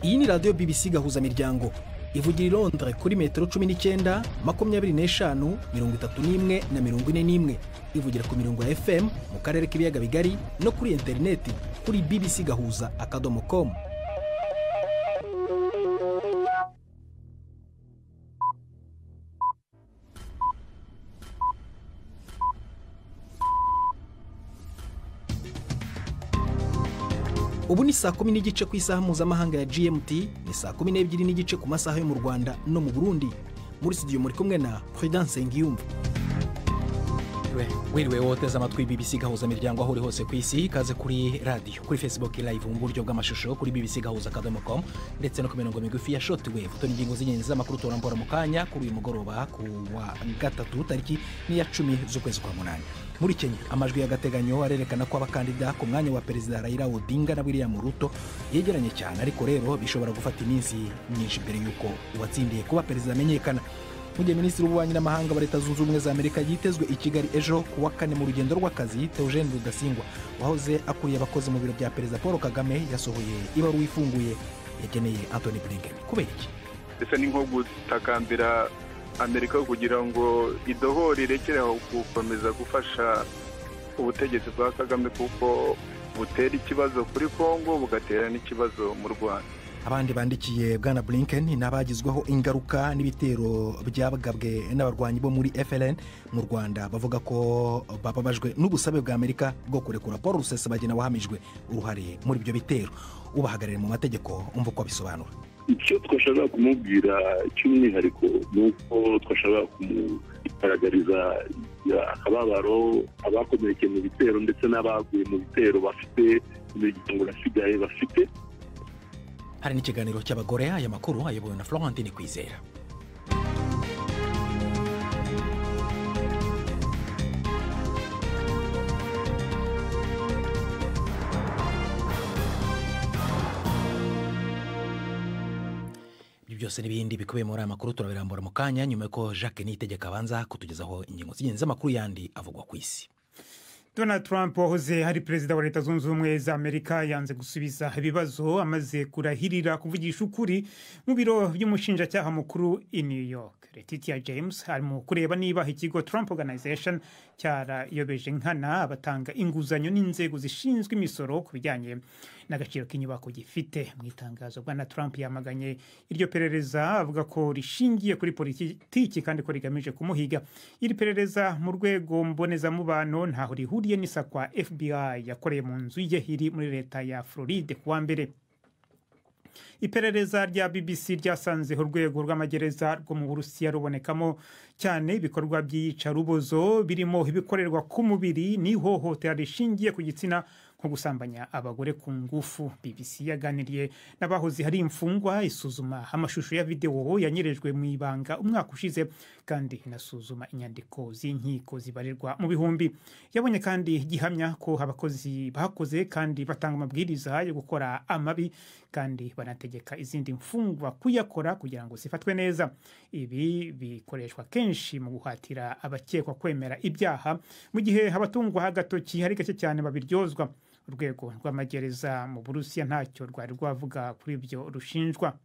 Iyi ni radiyo BBC Gahuza Miryango ivugira i Londres kuri metero 19, 25, 31 na 41. Ivugira ku mirongo ya FM mu karere k'ibiyaga bigari no kuri interineti kuri bbcgahuza.com. Ubu ni saa 10:15 ku isaha mpuzamahanga ya GMT, ni saa 12:15 ku masaha yo mu Rwanda no mu Burundi. Muri studio muri kumwe na Prudence Ngiyumva. Wiriwe woteze amatwi BBC Gahuza Miryango aho uri hose ku isi, ikaze kuri radio, kuri Facebook live mu buryo bw'amashusho kuri bbcgahuza.com ndetse no ku mirongo migufi ya shortwave. Turi ingingo z'ingenzi z'amakuru turambora mu kanya kuri uyu mugoroba ku wa gatatu tariki ni ya 10 z'ukwezi kwa 8. Muri Kenya amajwi y'agateganyo arerekana ko abakandida ku mwanya wa perezida Raila Odinga na William Ruto yegeranye cyane, ariko rero bishobora gufata iminsi myinshi mbere y'uko uwatsindiye kuba perezida amenyekana. Mu gihe minisitiri w'ububanyi n'amahanga wa Leta Zunze Ubumwe za Amerika yitezwe i Kigali ejo ku wa kane mu rugendo rw'akazi, Theogene Rudasingwa wahoze akuriye abakozi mu biro bya perezida Paul Kagame yasohoye ibaruwa ifunguye yageneye Anthony Blinken. Kubera iki? Ese ni nko gutakambira Amerika kugira ngo idohore irekere aho gukomeza gufasha ubutegetsi bwa Kagame, kuko butera ikibazo kuri Kongo bugatera n'ikibazo mu Rwanda. Abandi bandikiye Bwana Blinken ni abagizweho ingaruka n'ibitero byabagabwe n'abarwanyi bo muri FLN mu Rwanda, bavuga ko bababajwe n'ubusabe bwa Amerika bwo kurekura Paul Rusesabagina wahamijwe uruhare muri ibyo bitero. Ubahagarariye mu mategeko umva uko abisobanura. Icyo twashaka kumubwira cy'umwihariko ni uko twashaka kumugaragariza akababaro abakomerekeye mu bitero ndetse n'abaguye mu bitero bafite imiryango yasigaye bafite. Hari n'ikiganiro cy'abagore. Aya makuru ayobowe na Florentine Kwizera. Ibyo byose n'ibindi bikubiye muri aya makuru turabirambura mu kanya nyuma y'uko Jacques Niyitegeka abanza kutugezaho ingingo z'ingenzi z'amakuru yandi avugwa ku isi. Donald Trump wahoze ari perezida wa Leta Zunze Ubumwe za Amerika yanze gusubiza ibibazo amaze kurahirira kuvugisha ukuri mu biro by'umushinjacyaha mukuru i New York. Letitia James arimo kureba niba ikigo Trump Organization cyarayobeje nkana abatanga inguzanyo n'inzego zishinzwe imisoro ku bijyanye n'agaciro k'inyubako gifite. Mu itangazo Bwana Trump yamaganye iryo perereza avuga ko rishingiye kuri politiki kandi ko rigamije kumuhiga. Iri perereza mu rwego mbonezamubano ntaho rihuriye n'isakwa FBI yakoreye mu nzu ye iri muri leta ya Floride kuwa mbere. Iperereza rya BBC ryasanze urwego rw'amagereza rwo mu Burusiya rubonekamo cyane ibikorwa by'iyicarubozo birimo ibikorerwa ku mubiri n'ihohotera rishingiye ku gitsina nko gusambanya abagore ku ngufu. BBC yaganiriye n'abahoze hari imfungwa, isuzuma amashusho ya videwo yanyerejwe mu ibanga umwaka ushize, kandi inasuzuma inyandiko z'inkiko zibarirwa mu bihumbi. Yabonye kandi gihamya ko abakozi bakoze kandi batanga amabwiriza yo gukora amabi kandi banategeka izindi mfungwa kuyakora kugira ngo zifatwe neza. Ibi bikoreshwa kenshi mu guhatira abakekwa kwemera ibyaha, mu gihe abatungwa agatoki hari gake cyane babiryozwa. Urwego rw'amagereza mu Burusiya ntacyo rwari rwavuga kuri ibyo rushinjwa.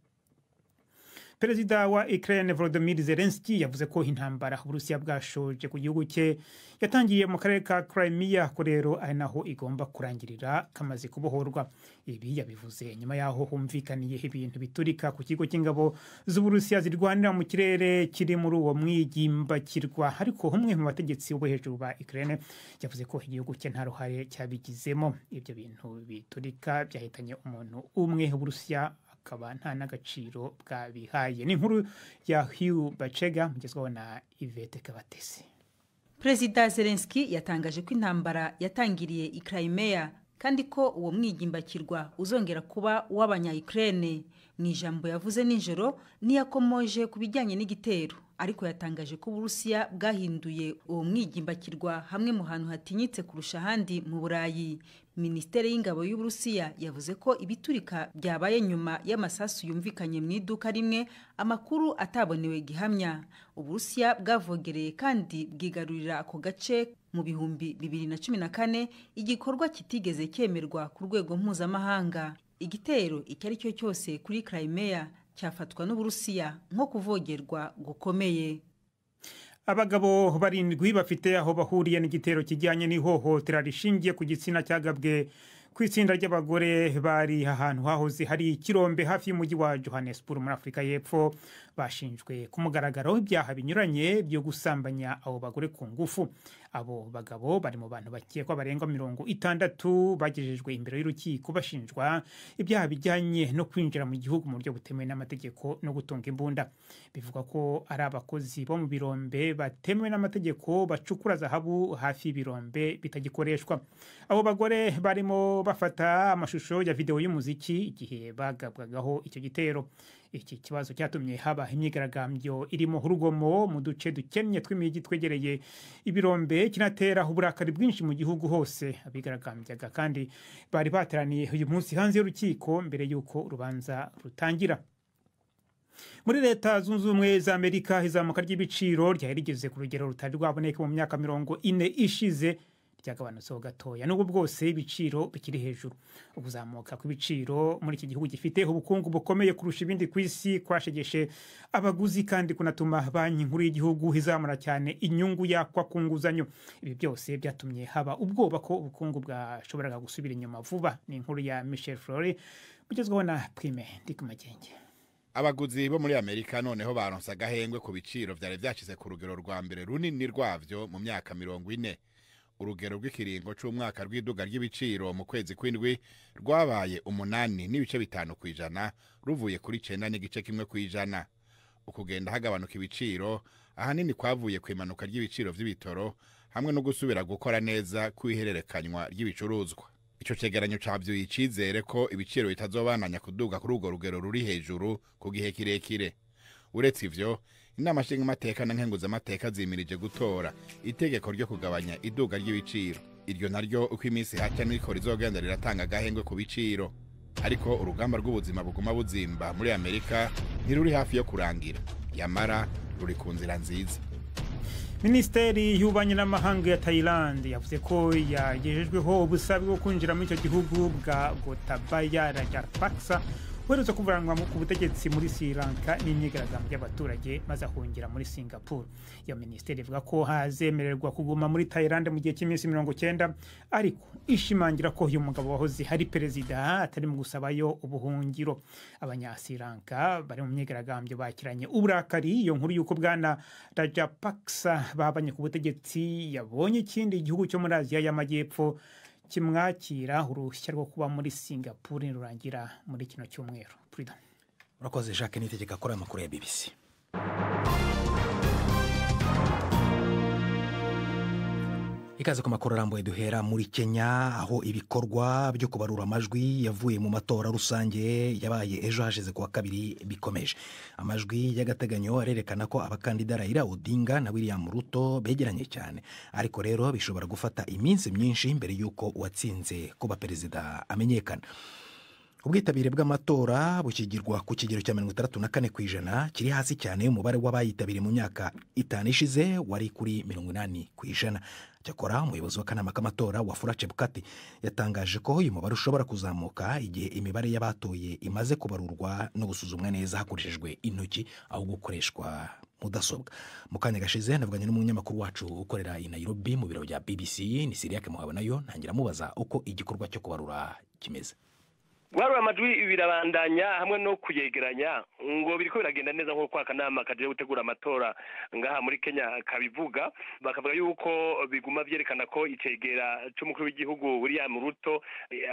Perezida wa Ukraine Volodymyr Zelensky yavuze ko intambara Uburusiya bwashoje ku gihugu cye yatangiye mu karere ka Crimea, ko rero ari naho igomba kurangirira kamaze kubohorwa. Ibi yabivuze nyuma yaho humvikaniye ibintu biturika ku kigo cy'ingabo z'Uburusiya zirwanira mu kirere kiri muri uwo mwigimbakirwa, ariko umwe mu bategetsi bo hejuru ba Ukraine yavuze ko igihugu cye nta ruhare cyabigizemo. Ibyo bintu biturika byahitanye umuntu umwe, Uburusiya akaba nta n'agaciro bwabihaye. Ni inkuru ya Hugh Bachega mugezwaho na Yvette Kabatesi. Perezida Zelensky yatangaje ko intambara yatangiriye i Crimea kandi ko uwo mwigimbakirwa uzongera kuba uw'abanya-Ukraine. Mu ijambo yavuze nijoro ntiyakomoje ku bijyanye n'igitero, ariko yatangaje ko Uburusiya bwahinduye uwo mwigimbakirwa hamwe mu hantu hatinyitse kurusha ahandi mu Burayi. Minisiteri y'ingabo y'Uburusiya yavuze ko ibiturika byabaye nyuma y'amasasu yumvikanye mu iduka rimwe, amakuru atabonewe gihamya. Uburusiya bwavogereye kandi bwigarurira ako gace mu 2014, igikorwa kitigeze cyemerwa ku rwego mpuzamahanga. Igitero icyo ari cyo cyose kuri Crimea cyafatwa n'Uburusiya nko kuvogerwa gukomeye. Abagabo 7 bafite aho bahuriye n'igitero kijyanye n'ihohotera rishingiye ku gitsina cyagabwe ku itsinda ry'abagore bari ahantu hahoze hari ikirombe hafi y'umujyi wa Johannesburg muri Afurika y'Epfo, bashinjwe ku mugaragaro ibyaha binyuranye byo gusambanya abo bagore ku ngufu. Abo bagabo bari mu bantu bakekwa barenga 60 bagejejwe imbere y'urukiko bashinjwa ibyaha bijyanye no kwinjira mu gihugu mu buryo butemewe n'amategeko no gutunga imbunda. Bivugwa ko ari abakozi bo mu birombe batemewe n'amategeko bacukura zahabu hafi y'ibirombe bitagikoreshwa. Abo bagore barimo bafata amashusho ya video y'umuziki igihe bagabwagaho icyo gitero. Iki kibazo cyatumye haba imyigaragambyo irimo urugomo mu duce dukennye tw'imijyi twegereye ibirombe, kinatera uburakari bwinshi mu gihugu hose. Abigaragambyaga kandi bari bateraniye uyu munsi hanze y'urukiko mbere y'uko urubanza rutangira. Muri Leta Zunze Ubumwe za Amerika, izamuka ry'ibiciro ryari rigeze ku rugero rutari rwaboneka mu myaka 40 ishize ryagabanutseho gatoya, nubwo bwose ibiciro bikiri hejuru. Ukuzamuka kw'ibiciro muri iki gihugu gifite ubukungu bukomeye kurusha ibindi ku isi kwashegeshe abaguzi kandi kunatuma Banki Nkuru y'Igihugu izamura cyane inyungu yakwa ku nguzanyo. Ibi byose byatumye haba ubwoba ko ubukungu bwashoboraga gusubira inyuma vuba. Ni inkuru ya Michel Flore ugezweho na Prime Ndikumagenge. Abaguzi bo muri Amerika noneho baronse agahengwe ku biciro vyari vyashize ku rugero rwa mbere runini rwavyo mu myaka 40. Urugero rw'ikiringo c'umwaka rw'iduga ry'ibiciro mu kwezi kw'indwi rwabaye 8.5% ruvuye kuri 9.1%. Ukugenda hagabanuka ibiciro ahanini kwavuye ku imanuka ry'ibiciro vy'ibitoro hamwe no gusubira gukora neza kw'ihererekanywa ry'ibicuruzwa. Ico cegeranyo cavyuye icizere ko ibiciro bitazobananya kuduga kuri urwo rugero ruri hejuru ku gihe kirekire. Uretse ivyo, inama nshingamateka na nkenguzamateka zimirije gutora itegeko ryo kugabanya iduga ry'ibiciro. Iryo naryo uko iminsi haca niko rizogenda riratanga agahengwe ku biciro. Ariko urugamba rw'ubuzima buguma buzimba muri Amerika ntiruri hafi yo kurangira, yamara ruri ku nzira nziza. Minisiteri y'ububanyi n'amahanga ya Thailand yavuze ko yagejejweho ubusabe bwo kwinjira muri icyo gihugu bwa Gotabaya Rajapaksa uherutse kuvanwa ku butegetsi muri Sri Lanka n'imyigaragambyo y'abaturage maze ahungira muri Singapore. Iyo minisiteri ivuga ko hazemererwa kuguma muri Thailand mu gihe cy'iminsi 90, ariko ishimangira ko uyu mugabo wahoze hari perezida atari mu gusabayo ubuhungiro. Abanya Sri Lanka bari mu myigaragambyo bakiranye uburakari iyo nkuru y'uko bwana Rajapaksa babanye ku butegetsi yabonye ikindi gihugu cyo muri Aziya y'Amajyepfo kimwakira. Uruhushya rwo kuba muri Singapore rurangira muri kino cyumweru. Prudent. Urakoze Jacques Niyitegeka kuri amakuru ya BBC. Ikaze ku makuru arambuye. Duhera muri Kenya, aho ibikorwa byo kubarura amajwi yavuye mu matora rusange yabaye ejo hashize kuwa kabiri bikomeje. Amajwi y'agateganyo arerekana ko abakandida Raila Odinga na William Ruto begeranye cyane, ariko rero bishobora gufata iminsi myinshi mbere y'uko uwatsinze kuba perezida amenyekana. Ubwitabire bw'amatora bukigirwa ku kigero cya 64% kiri hasi cyane y'umubare w'abayitabiriye mu myaka 5 ishize wari kuri 80%. Cyakora umuyobozi w'akanama k'amatora Wafula Chebukati yatangaje ko uyu mubare ushobora kuzamuka igihe imibare y'abatoye imaze kubarurwa no gusuzumwa neza hakoreshejwe intoki aho gukoreshwa mudasobwa. Mu kanya gashize navuganye n'umunyamakuru wacu ukorera i Nairobi mu biro bya BBC, ni Siriake Muhabonayo, ntangira amubaza uko igikorwa cyo kubarura kimeze. Guharura amajwi birabandanya hamwe no kuyegeranya, ngo biriko biragenda neza nk'uko akanama kaje gutegura amatora ngaha muri Kenya kabivuga. Bakavuga yuko biguma vyerekana ko icegera c'umukuru w'igihugu William Ruto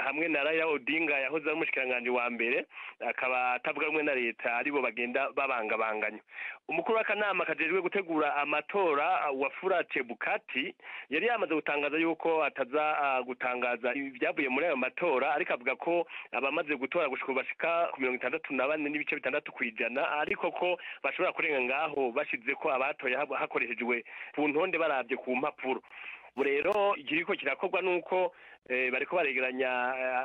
hamwe na Raila Odinga yahoze ari umushikiranganji wa mbere akaba atavuga rumwe na leta aribo bagenda babangabanganya. Umukuru w'akanama kajejwe gutegura amatora Wafula Chebukati yari yamaze gutangaza yuko ataza gutangaza ibyavuye muri ayo matora, ariko avuga ko abamaze gutora gushika bashika ku 64.6%, ariko ko bashobora kurenga ngaho bashize ko abatoye hakoreshejwe ku ntonde barabye ku mpapuro. Rero ikiriko kirakorwa nuko bariko baregeranya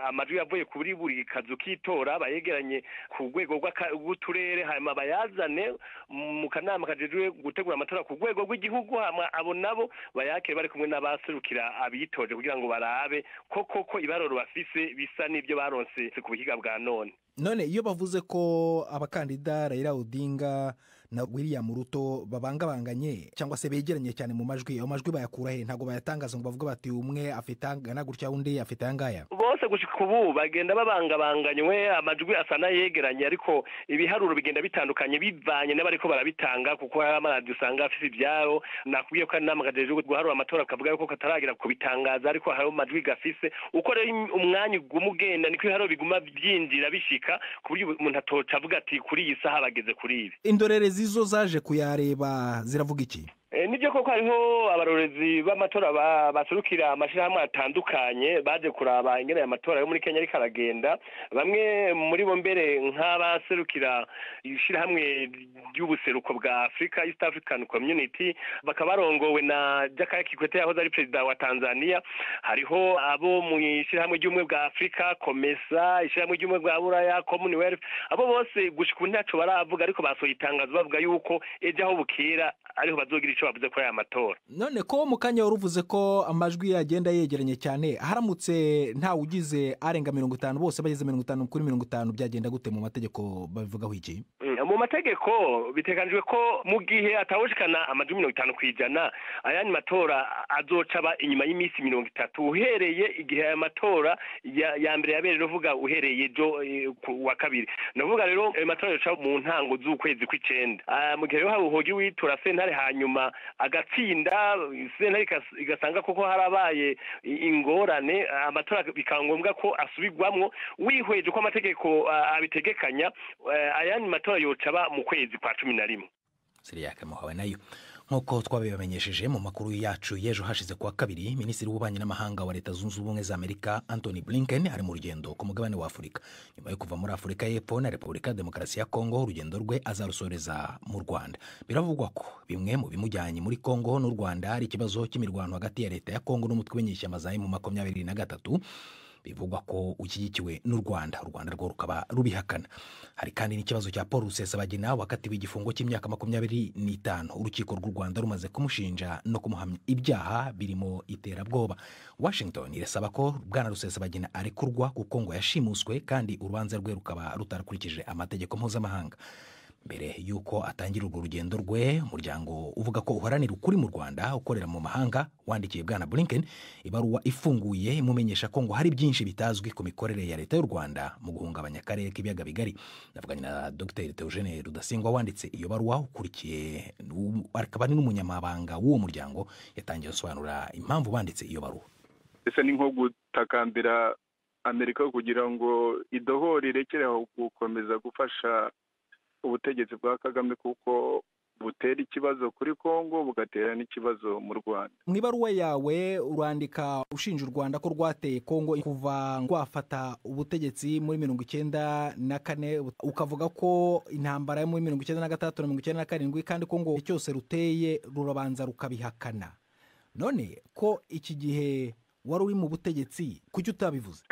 amajwi yavuye kuri buri kazu k'itora, bayegeranye ku rwego rw'uturere, hanyuma bayazane mu kanama kajejwe gutegura amatora ku rwego rw'igihugu, hama abo nabo bayakire bari kumwe n'abaserukira abitoje kugira ngo barabe ko koko ibaroro bafise bisa n'ibyo baronse ku buhiga bwa none. None iyo bavuze ko abakandida Raila Odinga na William Ruto babangabanganye cyangwa se begeranye cyane mu majwi, ayo majwi bayakura he? Ntabwo bayatangaza ngo bavuge bati umwe afite angana gutya undi afite angaya. Bose gushika ubu bagenda babangabanganywe, amajwi asa n'ayegeranye, ariko ibiharuro bigenda bitandukanye bivanye n'abariko barabitanga, kuko hari amaradiyo usanga afise ivyaro. Nakubwiye ko inama kajejwe guharura amatora kavuga yuko kataragira kubitangaza, ariko hari amajwi gafise. Uko rero umwanya uguma ugenda niko ibiharuro biguma vyinjira bishika, ku buryo umuntu atoca avuga ati kuri iyi saha bageze kuri ibi. Indorerezi zo zaje kuyareba ziravuga iki? Nibyo koko hariho abarorezi b'amatora baserukira amashirahamwe atandukanye baje kuraba ingene aya matora yo muri Kenya ariko aragenda. Bamwe muri bo mbere nk'abaserukira ishirahamwe ry'ubuseruko bwa Afrika, East African Community, bakaba barongowe na Jakaya Kikwete yahoze ari perezida wa Tanzania. Hariho abo mu ishirahamwe ry'ubumwe bwa Afrika, COMESA, ishirahamwe ry'ubumwe bwa Buraya, Commonwealth. Abo bose gushika ubu ntaco baravuga, ariko basohoye itangazo bavuga yuko ejo aho bukera ariho bazogira ico bavuze kuri aya matora. None ko mu kanya waruvuze ko amajwi yagenda yegeranye cyane, haramutse nta ugize arenga 50, bose bageze 50 kuri 50, byagenda gute mu mategeko? Babivugaho iki? Mu mategeko biteganijwe ko mu gihe atawushikana amajwi 50%, ayandi matora azoca aba inyuma y'iminsi 30 uhereye igihe aya matora ya mbere yabereye, uvuga uhereye ejo ku wa kabiri. Navuga rero ayo matora yoca mu ntango z'ukwezi kw'icenda. Mu gihe rero hogi witura sentare hanyuma agatsinda, sentare igasanga koko harabaye ingorane, amatora bikaba ngombwa ko asubirwamwo, wihweje ko amategeko abitegekanya, ayandi matora yoca aba mu kwezi kwa 11. Siriyake muhawe nayo. Nk'uko twabibamenyesheje mu makuru yacu y'ejo hashize kuwa kabiri, Minisitiri w'Ububanyi n'Amahanga wa Leta Zunze Ubumwe za Amerika Antony Blinken ari mu rugendo ku mugabane wa Afurika. Nyuma yo kuva muri Afurika y'Epfo na Repubulika ya Demokarasi ya Kongo, urugendo rwe azarusoreza mu Rwanda. Biravugwa ko bimwe mu bimujyanye muri Kongo n'u Rwanda ari ikibazo cy'imirwano hagati ya Leta ya Kongo n'umutwe w'inyeshyamba za M23, bivugwa ko ushyigikiwe n'u Rwanda. U Rwanda rwo rukaba rubihakana. Hari kandi n'ikibazo cya Paul Rusesabagina wakatiwe igifungo cy'imyaka 25, urukiko rw'u Rwanda rumaze kumushinja no kumuhamya ibyaha birimo iterabwoba. Washington irasaba ko Bwana Rusesabagina arekurwa kuko ngo yashimuswe kandi urubanza rwe rukaba rutarakurikije amategeko mpuzamahanga. Mbere yuko atangira urwo rugendo rwe, umuryango uvuga ko uharanira ukuri mu Rwanda ukorera mu mahanga wandikiye Bwana Blinken ibaruwa ifunguye imumenyesha ko ngo hari byinshi bitazwi ku mikorere ya Leta y'u Rwanda mu guhungabanya akarere k'ibiyaga bigari. Navuganye na Dr Theogene Rudasingwa wanditse iyo baruwa, ukurikiye akaba ari n'umunyamabanga w'uwo muryango, yatangiye asobanura impamvu banditse iyo baruwa. Ese ni nko gutakambira Amerika kugira ngo idohore irekere aho gukomeza gufasha ubutegetsi bwa Kagame, kuko butera ikibazo kuri Kongo bugatera n'ikibazo mu Rwanda. Mu ibaruwa yawe urandika ushinja u Rwanda ko rwateye Kongo kuva rwafata ubutegetsi muri 94, ukavuga ko intambara yo muri 96 na 97 kandi Kongo cyose ruteye rurabanza rukabihakana. None ko iki gihe wari uri mu butegetsi, kuki utabivuze?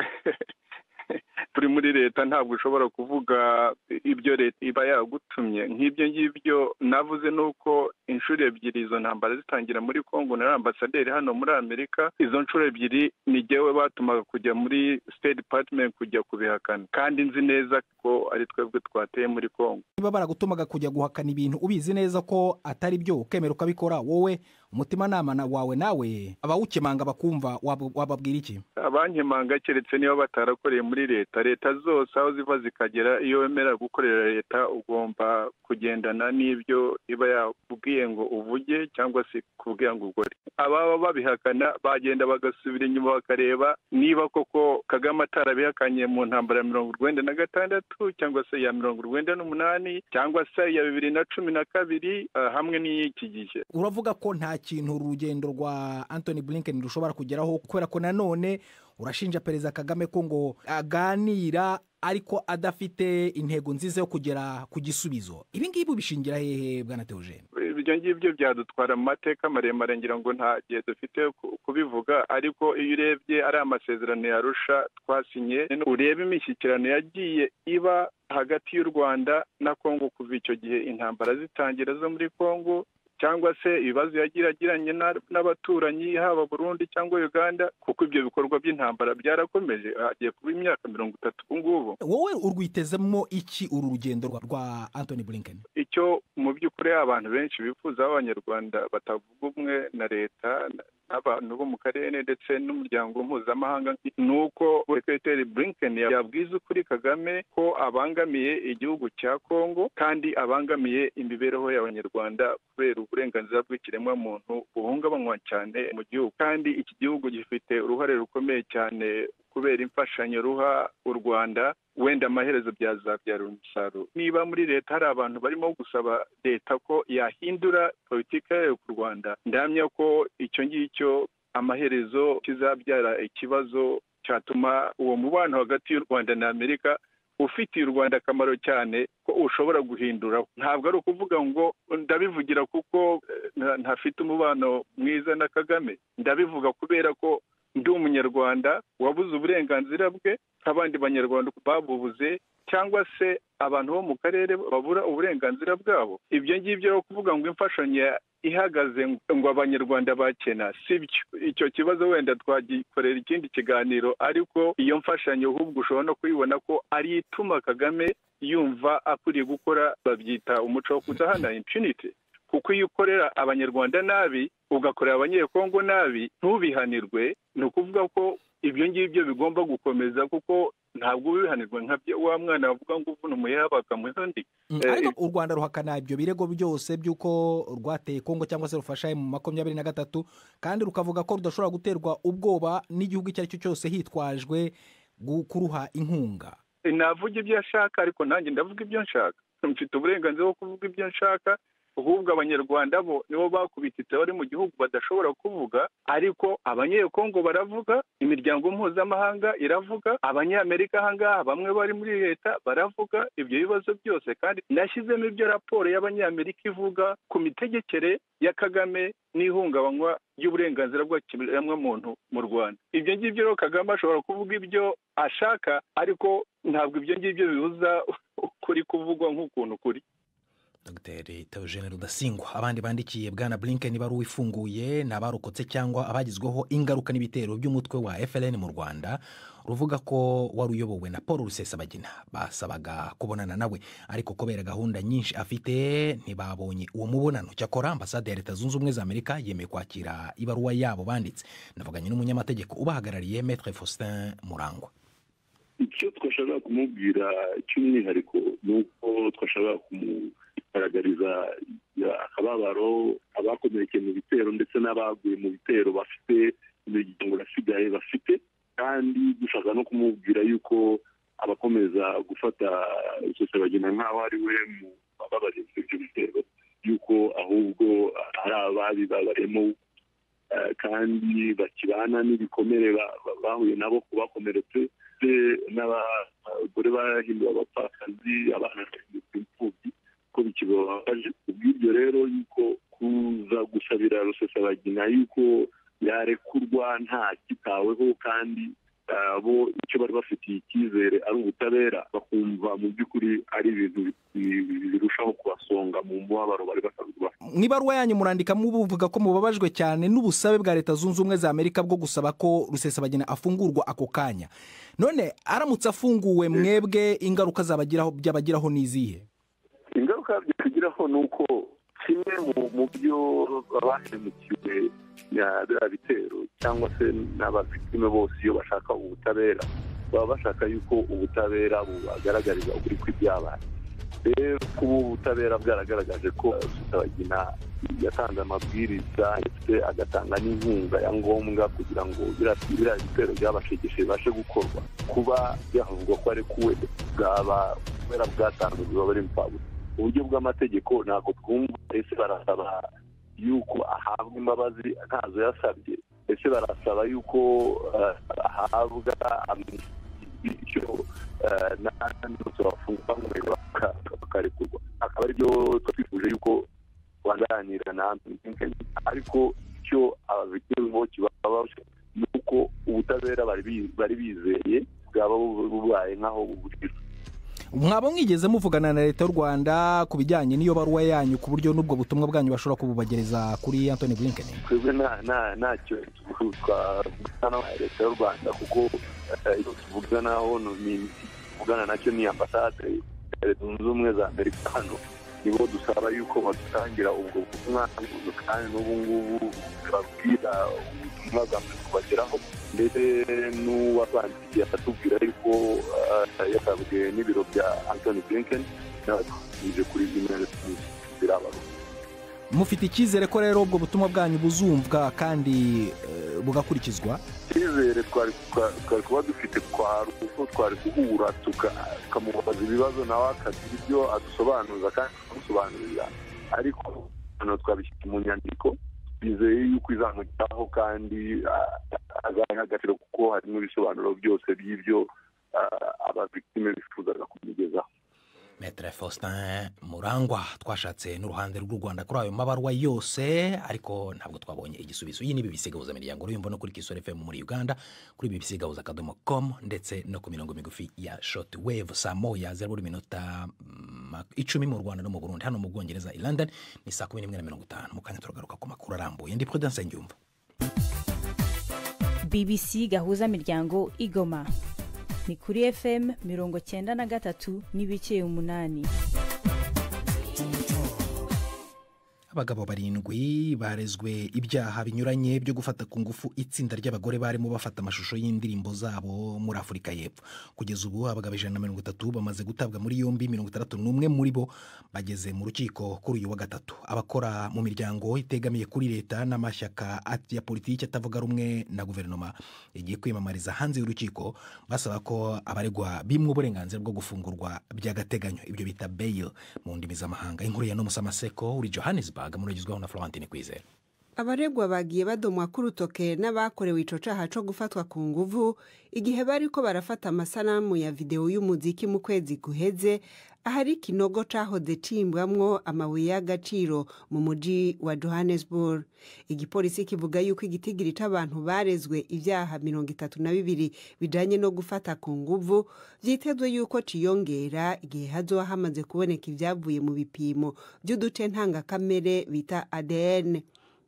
Turi muri leta, ntabwo ushobora kuvuga ibyo leta iba yagutumye. Nk'ibyo ngibyo navuze nuko inshuro ebyiri izo ntambara zitangira muri Kongo nari ambasaderi hano muri Amerika, izo nshuro ebyiri ni jyewe batumaga kujya muri State Department kujya kubihakana, kandi nzi neza ko ari twebwe twateye muri Kongo. Niba baragutumaga kujya guhakana ibintu ubizi neza ko atari byo, ukemera ukabikora, wowe umutimanama wawe nawe abawukemanga bakumva wababwira iki? Abankemanga keretse niba batarakoreye muri leta. Leta zose aho ziva zikagera, iyo wemera gukorera leta ugomba kugendana n'ibyo iba yakubwiye ngo uvuge cyangwa se kubwira ngo ukore. Ababa babihakana bagenda bagasubira inyuma bakareba niba koko Kagame atarabihakanye mu ntambara ya 96 cyangwa se ya 98 cyangwa se ya 2012 hamwe n'iki gihe. Uravuga ko nta kintu urugendo rwa Antony Blinken rushobora kugeraho, kubera ko nanone urashinja Perezida Kagame ko ngo aganira ariko adafite intego nziza yo kugera ku gisubizo. Ibi ngibi ubishingira hehe Bwana Theogene? Ibyo ngibyo byadutwara mu mateka maremare, ngira ngo nta gihe dufite kubivuga, ariko iyo urebye ari amasezerano ya Arusha twasinye, urebe imishyikirano yagiye iba hagati y'u Rwanda na Kongo kuva icyo gihe intambara zitangira zo muri Kongo, cyangwa se ibibazo yagiranye n'abaturanyi haba Burundi cyangwa Uganda, kuko ibyo bikorwa by'intambara byarakomeje, hagiye kuba imyaka 30 ubu ngubu. Wowe urwitezemo iki uru rugendo rwa Anthony Blinken? Icyo mu by'ukuri abantu benshi bifuza, abanyarwanda batavuga umwe na leta n'abantu bo mu karere ndetse n'umuryango mpuzamahanga, ni uko Secretary Blinken yabwiza ukuri Kagame ko abangamiye igihugu cya Kongo kandi abangamiye imibereho y'abanyarwanda kubera uburenganzira bw'ikiremwamuntu buhungabanywa cyane mu gihugu, kandi iki gihugu gifite uruhare rukomeye cyane kubera imfashanyo ruha u Rwanda, wenda amaherezo byazabyara umusaruro. Niba muri leta hari abantu barimo gusaba leta ko yahindura politiki yayo ku Rwanda, ndamya ko icyo ngicyo amaherezo kizabyara ikibazo cyatuma uwo mubano hagati y'u Rwanda na Amerika ufitiye u Rwanda akamaro cyane ko ushobora guhindura. Ntabwo ari ukuvuga ngo ndabivugira kuko ntafite umubano mwiza na Kagame, ndabivuga kubera ko ndi umunyarwanda wabuze uburenganzira bwe nk'abandi banyarwanda babubuze, cyangwa se abantu bo mu karere babura uburenganzira bwabo. Ibyo ngibyo kuvuga ngo imfashanyo ihagaze ngo abanyarwanda bakena, sibyo. Icyo kibazo wenda twagikorera ikindi kiganiro, ariko iyo mfashanyo ahubwo ushobora no kuyibona ko ari ituma Kagame yumva akwiriye gukora, babyita umuco wo kudahana, impunity. Kuko iyo ukorera abanyarwanda nabi, ugakorera abanyekongo nabi, ntubihanirwe, ni ukuvuga ko ibyo ngibyo bigomba gukomeza, kuko ntabwo ubihanirwa nka wa mwana bavuga ngo uvuna umuheha bakamuha undi. Ariko u Rwanda ruhakana ibyo birego byose by'uko rwateye Kongo cyangwa se rufasha mu 23, kandi rukavuga ko rudashobora guterwa ubwoba n'igihugu icyo ari cyo cyose hitwajwe kuruha inkunga. Navuga ibyo ashaka, ariko nanjye ndavuga ibyo nshaka, mfite uburenganzira bwo kuvuga ibyo nshaka. Ahubwo abanyarwanda bo nibo bakubititse bari mu gihugu badashobora kuvuga, ariko abanyekongo baravuga, imiryango mpuzamahanga iravuga, abanyamerika ahangaha bamwe bari muri leta baravuga ibyo bibazo byose. Kandi nashyizemo ibyo raporo y'abanyamerika ivuga ku mitegekere ya Kagame n'ihungabanywa ry'uburenganzira bw'ikiremwamuntu mu Rwanda. Ibyo ngibyo rero Kagame ashobora kuvuga ibyo ashaka, ariko ntabwo ibyo ngibyo bibuza ukuri kuvugwa nk'ukuntu kuri. Dr. Theogene Rudasingwa. Abandi bandikiye Bwana Blinken ibaruwa ifunguye ni abarokotse cyangwa abagizweho ingaruka n'ibitero by'umutwe wa FLN mu Rwanda, ruvuga ko wari uyobowe na Paul Rusesabagina. Basabaga kubonana nawe, ariko kubera gahunda nyinshi afite ntibabonye uwo mubonano. Cyakora ambasade ya Leta Zunze Ubumwe za Amerika yemeye kwakira ibaruwa yabo banditse. Navuganye n'umunyamategeko ubahagarariye, Maître Faustin Murangwa. Icyo twashaka kumubwira cy'umwihariko ni uko twashaka kumugaragariza akababaro abakomerekeye mu bitero ndetse n'abaguye mu bitero bafite imiryango yasigaye bafite, kandi dushaka no kumubwira yuko abakomeza gufata Rusesabagina nk'aho ari we mu bababariye ibyo bitero, yuko ahubwo ari ababibabaremo kandi bakibana n'ibikomere bahuye nabo kubakomeretse, n'abagore bahinduwe abapfakazi, abana bahindutse imfubyi, ko bikibabaje. Ubw'ibyo rero yuko kuza gusabira Rusesabagina yuko yarekurwa nta kitaweho, kandi bo icyo bari bafitiye icyizere ari ubutabera, bakumva mu by'ukuri ari ibintu birushaho kubasonga mu mubabaro bari basanzwe bafite. Mu ibaruwa yanyu murandika mubuvuga ko mubabajwe cyane n'ubusabe bwa Leta Zunze Ubumwe za Amerika bwo gusaba ko Rusesabagina afungurwa ako kanya. None aramutse afunguwe, mwebwe ingaruka zabagiraho byabagiraho n'izihe? Ingaruka byabagiraho ni uko kimwe mu byo bahemukiwe biriya bitero cyangwa se n'abavictime bose, iyo bashaka ubutabera baba bashaka yuko ubutabera bubagaragariza ukuri kw'ibyabaye. Rero kuba ubutabera bwaragaragaje ko Rusesabagina yatanze amabwiriza ndetse agatanga n'inkunga ya ngombwa kugira ngo biriya bitero byabashegeshe bibashe gukorwa, kuba byavugwa ko arekuwe bwaba kubera bwatanzwe biba bari imfabusa. Uburyo bw'amategeko ntabwo twumva, ese barasaba yuko ahabwa imbabazi ntazo yasabye, ese barasaba yuko ahabwa amnistie, n'abandi bose bafungwa bakarekurwa. Akaba aribyo twifuje yuko Rwanda aganira na Anthony Blinken, ariko icyo abavictime bo kibabaje ni uko ubutabera bari bizeye bwaba bubaye nk'aho buburirwa. Mwaba mwigeze muvugana na leta y'u Rwanda ku bijyanye n'iyo baruwa yanyu, ku buryo n'ubwo butumwa bwanyu bashobora kububagereza kuri Anthony Blinken? Twebwe ntacyo twavugana na leta y'u Rwanda, kuko icyo tuvuganaho ni tuvugana nacyo ni ambasade ya Leta Zunze Ubumwe za Amerika hano, nibo dusaba yuko badutangira ubwo butumwa, kandi n'ubu ngubu tubabwira ubutumwa bwamaze kubageraho, ndetse n'uwatwandikiye atubwira yuko yasabwe n'ibiro bya Anthony Blinken, nawe twasubije kuri email birabaruka. Mufite icyizere ko rero ubwo butumwa bwanyu buzumvwa kandi bugakurikizwa? Icyizere twari kuba dufite kwari uko twari guhura tukamubaza ibibazo, nawe akagira ibyo adusobanuza kandi tukamusobanurira, ariko hano twabishyize mu nyandiko, bizeye yuko izamugeraho kandi azaha agaciro, kuko harimo ibisobanuro byose by'ibyo abavictime bifuzaga kumugezaho. Maître Faustin Murangwa, twashatse n'uruhande rw'u Rwanda kuri ayo mabaruwa yose, ariko ntabwo twabonye igisubizo. Iyi ni BBC Gahuza Miryango, uruyumva no kuri Kisoro FM muri Uganda, kuri BBC Gahuza.com, ndetse no ku mirongo migufi ya short wave saa 1:10 mu Rwanda no mu Burundi. Hano mu Bwongereza i London ni saa 11:50. Mu kanya turagaruka ku makuru arambuye. Ndi Prudence Ngyumva. BBC Gahuza Miryango Igoma ni kuri FM 93.8. Abagabo 7 barezwe ibyaha binyuranye byo gufata ku ngufu itsinda ry'abagore barimo bafata amashusho y'indirimbo zabo muri Afurika y'Epfo. Kugeza ubu abagabo 130 bamaze gutabwa muri yombi, 61 muri bo bageze mu rukiko kuri uyu wa gatatu. Abakora mu miryango itegamiye kuri leta n'amashyaka ya politiki atavuga rumwe na guverinoma igiye kwiyamamariza hanze y'urukiko, basaba ko abaregwa bimwe uburenganzira bwo gufungurwa by'agateganyo, ibyo bita bail mu ndimi z'amahanga. Inkuru ya Nomusa Maseko uri Johannesburg, muragizwaho na Florentine Kwizera. Abaregwa bagiye badomwa k'urutoke n'abakorewe ico caha co gufatwa ku nguvu igihe bariko barafata amasanamu ya video y'umuziki mu kwezi guheze, ahari ikinogo cahoze cimbwamwo amabuye y'agaciro mu muji wa Johannesburg. Igipolisi kivuga yuko igitigiri c'abantu barezwe ivyaha 32 bijanye no gufata ku nguvu vyitezwe yuko ciyongera igihe hazoba hamaze kuboneka ivyavuye mu bipimo vy'uduce ntangakamere bita ADN.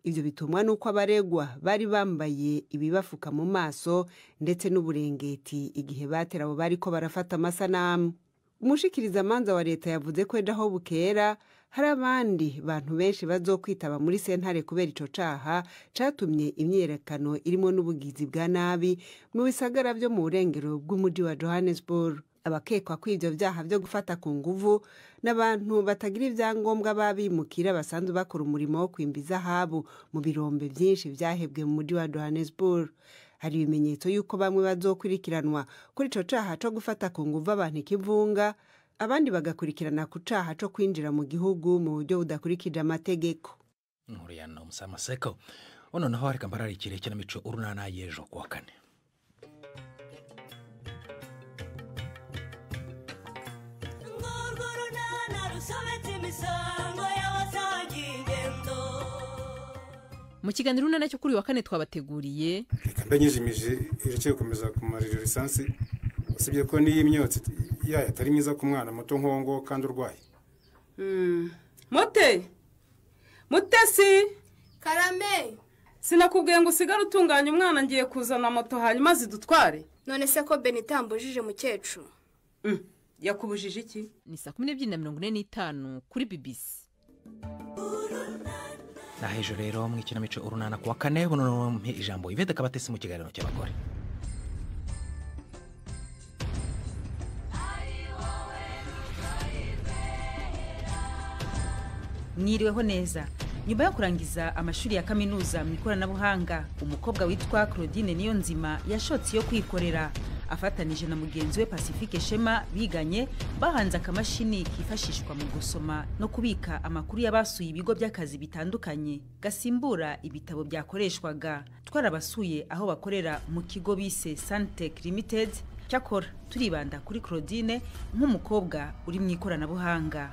Ivyo bitumwa nuko abaregwa bari bambaye ibibafuka mu maso ndetse n'uburengeti igihe batera abo bariko barafata amasanamu. Umushikirizamanza wa leta yavuze ko ejo aho bukera hari abandi bantu benshi bazokwitaba muri sentare kubera ico caha catumye imyiyerekano irimo n'ubugizi bwa nabi mu bisagara vyo mu burengero bw'umuji wa Johannesburg. Abakekwa ko ivyo vyaha vyo gufata ku nguvu n'abantu batagira ivyangombwa babimukira basanzwe bakora umurimo wo kwimba izahabu mu birombe vyinshi vyahebwe mu muji wa Johannesburg. Hari ibimenyetso yuko bamwe bazokwirikiranwa kuri ico caha co gufata ku nguvu abantu ikivunga, abandi bagakurikirana ku caha co kwinjira mu gihugu mu buryo budakurikije amategeko. Inkuru ya Nomusa Maseko. Noneho reka mbararikire ikinamico Urunana y'ejo kuwa kane. Mu kiganiro Urunana cyo kuri wa kane twabateguriye reka mbe nyijimije irekeye gukomeza kumarira lisansi, usibye ko n'iyi myotsi yayo atari myiza ku mwana muto nk'uwo kandi urwaye. Mute Mutesi Karame, sinakubwiye ngo usigare utunganya umwana, ngiye kuzana moto hanyuma zidutware. None se ko Benita ambujije mukecuru? Yakubujije iki? Ni saa 12:45 kuri BBC. Na hejo rero mu ikinamico Urunana kuwa kane, buno mpe ijambo Yvette Kabatesi mu kiganiro cy'abagore. Mwiriweho neza. Nyuma yo kurangiza amashuri ya kaminuza mu ikoranabuhanga, umukobwa witwa Claudine Niyonzima yashotse yo kwikorera afatanije na mugenzi we Pacifique Shema biganye, bahanze akamashini kifashishwa mu gusoma no kubika amakuru y'abasuye ibigo by'akazi bitandukanye gasimbura ibitabo byakoreshwaga. Twarabasuye aho bakorera mu kigo bise Santech Limited. Cyakora turibanda kuri Claudine nk'umukobwa uri mu ikoranabuhanga.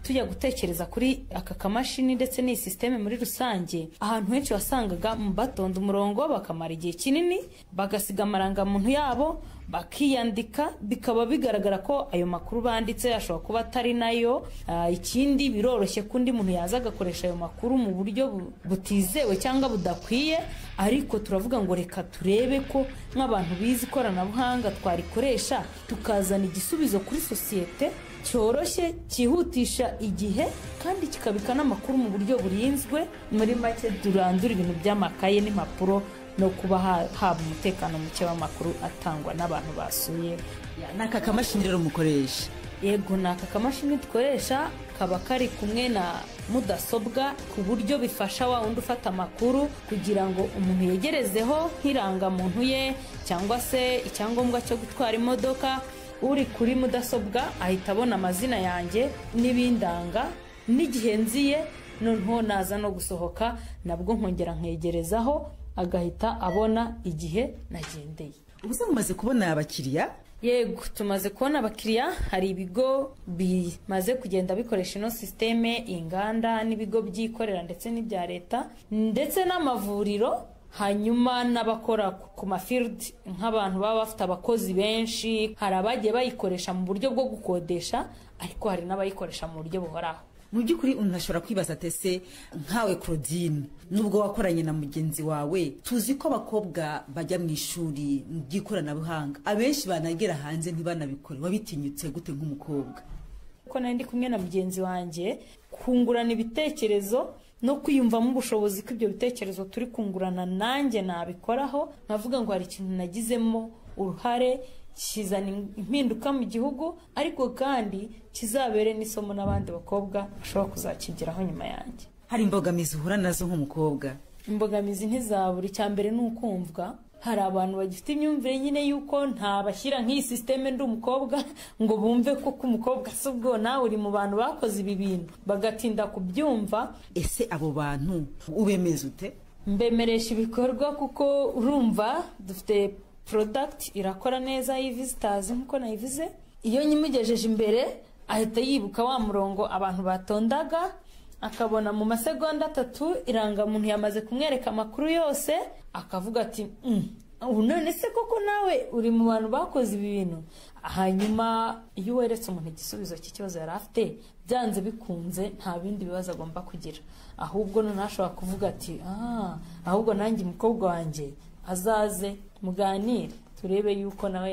Tujya gutekereza kuri aka kamashini ndetse n'iyi sisiteme muri rusange, ahantu henshi wasangaga batonda umurongo bakamara igihe kinini, bagasiga amarangamuntu yabo, bakiyandika, bikaba bigaragara ko ayo makuru banditse ashobora kuba atari nayo. Ikindi, biroroshye ko undi muntu yaza agakoresha ayo makuru mu buryo butizewe cyangwa budakwiye. Ariko turavuga ngo reka turebe ko nk'abantu bize ikoranabuhanga twarikoresha, tukazana igisubizo kuri sosiyete cyoroshye, cyihutisha igihe, kandi kikabika n'amakuru mu buryo burinzwe. Muri make, turandura ibintu by'amakaye n'impapuro no kuba haba umutekano muke w'amakuru atangwa n'abantu basuye. Ni aka kamashini rero mukoresha? Yego, ni aka kamashini dukoresha, kaba kari kumwe na mudasobwa, ku buryo bifasha wa wundi ufata amakuru kugira ngo umuntu yegerezeho nk'irangamuntu ye cyangwa se icyangombwa cyo gutwara imodoka. Uri kuri mudasobwa ahita abona amazina yanjye n'ibindanga n'igihe nziye, noneho naza no gusohoka nabwo nkongera nkegerezaho, agahita abona igihe nagendeye. Ubu se mumaze kubona abakiriya? Yego, tumaze kubona abakiriya. Hari ibigo bimaze kugenda bikoresha ino sisiteme, inganda n'ibigo byikorera ndetse n'ibya leta ndetse n'amavuriro, hanyuma n'abakora ku ma field, nk'abantu baba bafite abakozi benshi. Hari abagiye bayikoresha mu buryo bwo gukodesha, ariko hari n'abayikoresha mu buryo buhoraho. Mu by'ukuri umuntu ashobora kwibaza ati: ese nkawe Claudine, nubwo wakoranye na mugenzi wawe, tuzi ko abakobwa bajya mu ishuri ry'ikoranabuhanga abenshi banagera hanze ntibanabikore, wabitinyutse gute nk'umukobwa? Ko nari ndi kumwe na mugenzi wanjye, kungurana ibitekerezo no kwiyumvamo ubushobozi ko ibyo bitekerezo turi kungurana nanjye nabikoraho, nkavuga ngo hari ikintu nagizemo uruhare kizana impinduka mu gihugu, ariko kandi kizabere n'isomo n'abandi bakobwa bashobora kuzakigeraho nyuma yanjye. Hari imbogamizi uhura nazo nk'umukobwa? Imbogamizi ntizabura. Icya mbere ni ukumvwa. Hari abantu bagifite imyumvire nyine y'uko ntabashyira nk'iyi sisiteme ndi umukobwa, ngo bumve ko umukobwa si ubwo nawe uri mu bantu bakoze ibi bintu, bagatinda kubyumva. Ese abo bantu ubemeza ute? Mbemeresha ibikorwa, kuko urumva dufite product irakora neza y'ivisitors. Nk'uko nayivuze, iyo nyimugejeje imbere ahita yibuka wa murongo abantu batondaga, akabona mu masegonda 3 irangamuntu yamaze kumwereka amakuru yose, akavuga ati: "Ubu none se koko nawe uri mu bantu bakoze ibi bintu?" Hanyuma iyo weretse umuntu igisubizo cy'ikibazo yari afite, byanze bikunze nta bindi bibazo agomba kugira, ahubwo noneho ashobora kuvuga ati: "Ah, ahubwo nanjye umukobwa wanjye azaze muganire, turebe yuko nawe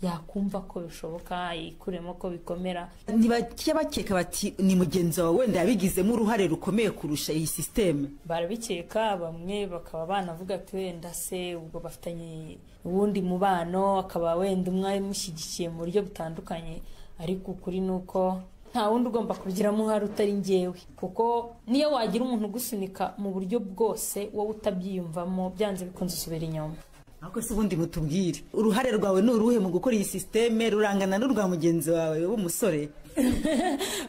yakumva ko bishoboka, yikuremo ko bikomera." Ntibajya bakeka bati ni mugenzi wawe wenda yabigizemo uruhare rukomeye kurusha iyi sisiteme? Barabikeka, bamwe bakaba banavuga ati wenda se ubwo bafitanye uwundi mubano, akaba wenda umwe amushyigikiye mu buryo butandukanye. Ariko ukuri ni uko nta wundi ugomba kubigiramo uruhare utari njyewe, kuko niyo wagira umuntu ugusunika mu buryo bwose, wowe utabyiyumvamo, byanze bikunze usubira inyuma. Ariko se ubundi mutubwire, uruhare rwawe ni uruhe mu gukora iyi sisiteme? Rurangana n'urwa mugenzi wawe w'umusore?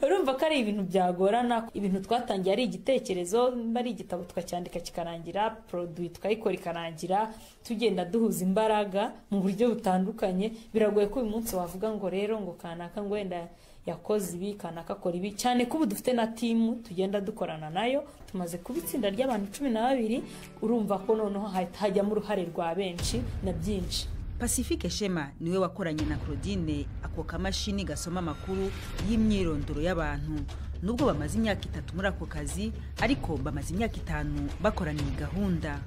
Urumva ko ari ibintu byagorana. Ibintu twatangiye ari igitekerezo, ari igitabo, tukacyandika kikarangira, produit tukayikora ikarangira, tugenda duhuza imbaraga mu buryo butandukanye. Biragoye ko uyu munsi wavuga ngo rero ngo kanaka ngo wenda yakoze ibi, kanaka akora ibi, cyane ko ubu dufite na team tugenda dukorana nayo. Tumaze kuba itsinda ry'abantu 12. Urumva ko noneho hajyamo uruhare rwa benshi na byinshi. Pacifique Shema niwe wakoranye na Claudine ako kamashini gasoma amakuru y'imyirondoro y'abantu. Nubwo bamaze imyaka 3 muri ako kazi, ariko bamaze imyaka 5 bakorana iyi gahunda.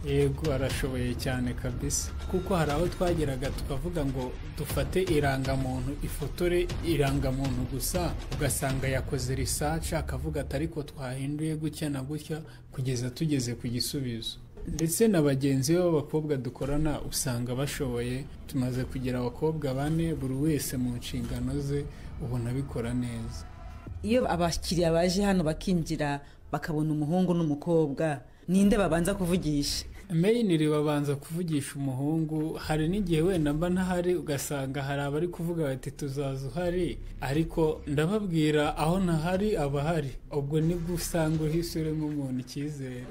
Yego, arashoboye cyane kabisa, kuko hari aho twageraga tukavuga ngo dufate irangamuntu, ifotore irangamuntu gusa, ugasanga yakoze research, akavuga ati ariko twahinduye gutya na gutya, kugeza tugeze ku gisubizo. Ndetse na bagenzi be b'abakobwa dukorana usanga bashoboye. Tumaze kugira abakobwa 4, buri wese mu nshingano ze ubona abikora neza. Iyo abakiriya baje hano bakinjira, bakabona umuhungu n'umukobwa, ninde babanza kuvugisha? Mainly babanza kuvugisha umuhungu. Hari n'igihe wenda mba ntahari, ugasanga hari abari kuvuga bati tuzaza uhari, ariko ndababwira aho ntahari aba ahari. Ubwo nibwo usanga uhise urema umuntu icyizere.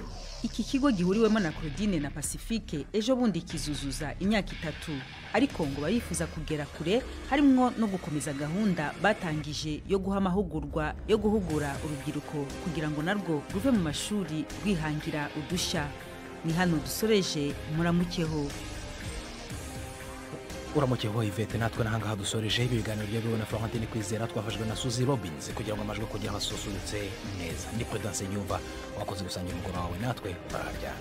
Iki kigo gihuriwemo na Claudine na Pacifique ejo bundi kizuzuza imyaka 3, ariko ngo barifuza kugera kure, harimwo no gukomeza gahunda batangije yo guha amahugurwa yo guhugura urubyiruko kugira ngo narwo ruve mu mashuri rwihangira udushya. Ni hano dusoreje, muramukeho. Uramukeho Yvette. Natwe nahangaha dusoreje ibi biganiro byabewe na Florentine Kwizera, twafashwe na Suzy Robins kugira ngo amajwi kugira asusurutse neza. Ni Prudence Nyumva wakoze gusangira umugoroba wawe natwe, bararyana.